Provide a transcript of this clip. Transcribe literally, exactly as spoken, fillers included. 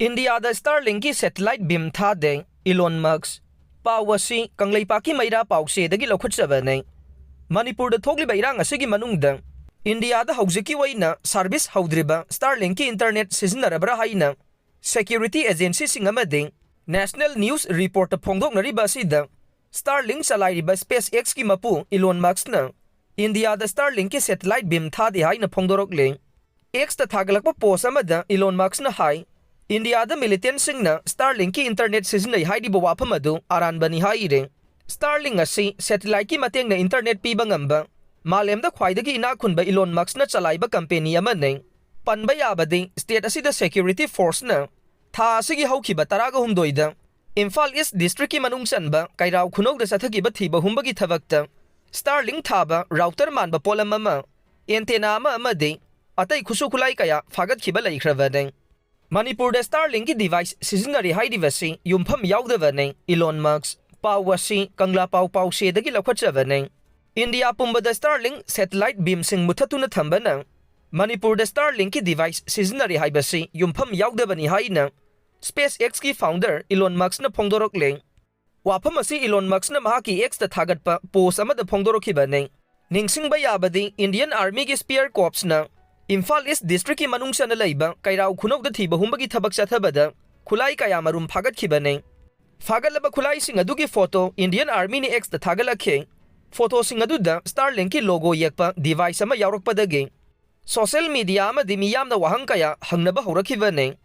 ꯏꯟꯗꯤꯌꯥꯗ Starlink-ꯀꯤ satellite beam ꯊꯥꯗꯦ, Elon Musk꯫ ꯄꯥꯎ ꯑꯁꯤ ꯀꯪꯂꯩꯄꯥꯛꯀꯤ ꯃꯩꯔꯥ ꯄꯥꯎꯆꯦꯗꯒꯤ ꯂꯧꯈꯠꯆꯕꯅꯤ꯫ ꯃꯅꯤꯄꯨꯔꯗ ꯊꯣꯛꯂꯤꯕ ꯏꯔꯥꯡ ꯑꯁꯤꯒꯤ ꯃꯅꯨꯡꯗ ꯏꯟꯗꯤꯌꯥꯗ ꯍꯧꯖꯤꯛꯀꯤ ꯑꯣꯏꯅ service ꯍꯧꯗ꯭ꯔꯤꯕ Starlink-ꯀꯤ internet ꯁꯤꯖꯤꯟꯅꯔꯕ꯭ꯔꯥ ꯍꯥꯏꯅ security agency-ꯁꯤꯡ ꯑꯃꯗꯤ National News Report-ꯇ ꯐꯣꯡꯗꯣꯛꯅꯔꯤꯕ ꯑꯁꯤꯗ, Starlink ꯆꯂꯥꯏꯔꯤꯕ SpaceX-ꯀꯤ ꯃꯄꯨ Elon Musk-ꯅ ꯏꯟꯗꯤꯌꯥꯗ Starlink-ꯀꯤ satellite beam ꯊꯥꯗꯦ ꯍꯥꯏꯅ ꯐꯣꯡꯗꯣꯔꯛꯂꯤ꯫ X-ꯇ ꯊꯥꯒꯠꯂꯛꯄ post ꯑꯃꯗ Elon Musk-ꯅ ꯍꯥꯏ, ꯏꯟꯗꯤꯌꯥꯗ militant-ꯁꯤꯡꯅ Starlink-ꯀꯤ internet ꯁꯤꯖꯤꯟꯅꯩ ꯍꯥꯏꯔꯤꯕ ꯋꯥꯐꯝ ꯑꯗꯨ ꯑꯔꯥꯟꯕꯅꯤ ꯍꯥꯏꯔꯤ꯫ Starlink ꯑꯁꯤ satellite-ꯀꯤ ꯃꯇꯦꯡꯅ internet ꯄꯤꯕ ꯉꯝꯕ ꯃꯥꯂꯦꯝꯗ ꯈ꯭ꯋꯥꯏꯗꯒꯤ ꯏꯅꯥꯛ ꯈꯨꯟꯕ Elon Musk-ꯅ ꯆꯂꯥꯏꯕ company ꯑꯃꯅꯤ꯫ ꯄꯟꯕ ꯌꯥꯕꯗꯤ, state ꯑꯁꯤꯗ security force-ꯅ ꯊꯥ ꯑꯁꯤꯒꯤ ꯍꯧꯈꯤꯕ ꯇꯔꯥꯒ ꯍꯨꯝꯗꯣꯏꯗ ꯏꯝꯐꯥꯜ East district-ꯀꯤ ꯃꯅꯨꯡ ꯆꯟꯕ ꯀꯩꯔꯥꯎ ꯈꯨꯅꯧꯗ ꯆꯠꯊꯈꯤꯕ ꯊꯤꯕ ꯍꯨꯝꯕꯒꯤ ꯊꯕꯛꯇ Starlink ꯊꯥꯕ router ꯃꯥꯟꯕ ꯄꯣꯠꯂꯝ ꯑꯃ, antenna ꯑꯃ ꯑꯃꯗꯤ ꯑꯇꯩ ꯈꯨꯠꯁꯨ ꯈꯨꯠꯂꯥꯏ ꯀꯌꯥ ꯐꯥꯒꯠꯈꯤꯕ ꯂꯩꯈ꯭ꯔꯕꯅꯤ꯫ ꯃꯅꯤꯄꯨꯔꯗ Starlink-ꯀꯤ device ꯁꯤꯖꯤꯟꯅꯔꯤ ꯍꯥꯏꯔꯤꯕꯁꯤ ꯌꯨꯝꯐꯝ ꯌꯥꯎꯗꯕꯅꯤ, Elon Musk꯫ ꯄꯥꯎ ꯑꯁꯤ ꯀꯪꯂꯥ ꯄꯥꯎ ꯄꯥꯎꯆꯦꯗꯒꯤ ꯂꯧꯈꯠꯆꯕꯅꯤ꯫ ꯏꯟꯗꯤꯌꯥ ꯄꯨꯝꯕꯗ Starlink satellite beam-ꯁꯤꯡ ꯃꯨꯊꯠꯇꯨꯅ ꯊꯝꯕꯅ ꯃꯅꯤꯄꯨꯔꯗ Starlink-ꯀꯤ device ꯁꯤꯖꯤꯟꯅꯔꯤ ꯍꯥꯏꯕꯁꯤ ꯌꯨꯝꯐꯝ ꯌꯥꯎꯗꯕꯅꯤ ꯍꯥꯏꯅ SpaceX-ꯀꯤ founder Elon Musk-ꯅ ꯐꯣꯡꯗꯣꯔꯛꯂꯦ꯫ ꯋꯥꯐꯝ ꯑꯁꯤ Elon Musk-ꯅ ꯃꯍꯥꯛꯀꯤ X-ꯇ ꯊꯥꯒꯠꯄ post ꯑꯃꯗ ꯐꯣꯡꯗꯣꯔꯛꯈꯤꯕꯅꯤ꯫ ꯅꯤꯡꯁꯤꯡꯕ ꯌꯌꯥꯕꯗꯤ, Indian Army-ꯒꯤ Spear Corps-ꯅ ꯏꯝꯐꯥꯜ East district-ꯀꯤ ꯃꯅꯨꯡ ꯆꯟꯅ ꯂꯩꯕ ꯀꯩꯔꯥꯎ ꯈꯨꯅꯧꯗ ꯊꯤꯕ ꯍꯨꯝꯕꯒꯤ ꯊꯕꯛ ꯆꯠꯊꯕꯗ ꯈꯨꯠꯂꯥꯏ ꯀꯌꯥ ꯃꯔꯨꯝ ꯐꯥꯒꯠꯈꯤꯕꯅꯤ꯫ ꯐꯥꯒꯠꯂꯕ ꯈꯨꯠꯂꯥꯏꯁꯤꯡ ꯑꯗꯨꯒꯤ photo Indian Army-ꯅ X-ꯇ ꯊꯥꯒꯠꯂꯛꯈꯤ꯫ Photo-ꯁꯤꯡ ꯑꯗꯨꯗ Starlink-ꯀꯤ logo ꯌꯦꯛꯄ device ꯑꯃ ꯌꯥꯎꯔꯛꯄꯗꯒꯤ social media ꯑꯃꯗꯤ ꯃꯤꯌꯥꯝꯅ ꯋꯥꯍꯪ ꯀꯌꯥ ꯍꯪꯅꯕ ꯍꯧꯔꯛꯈꯤꯕꯅꯤ꯫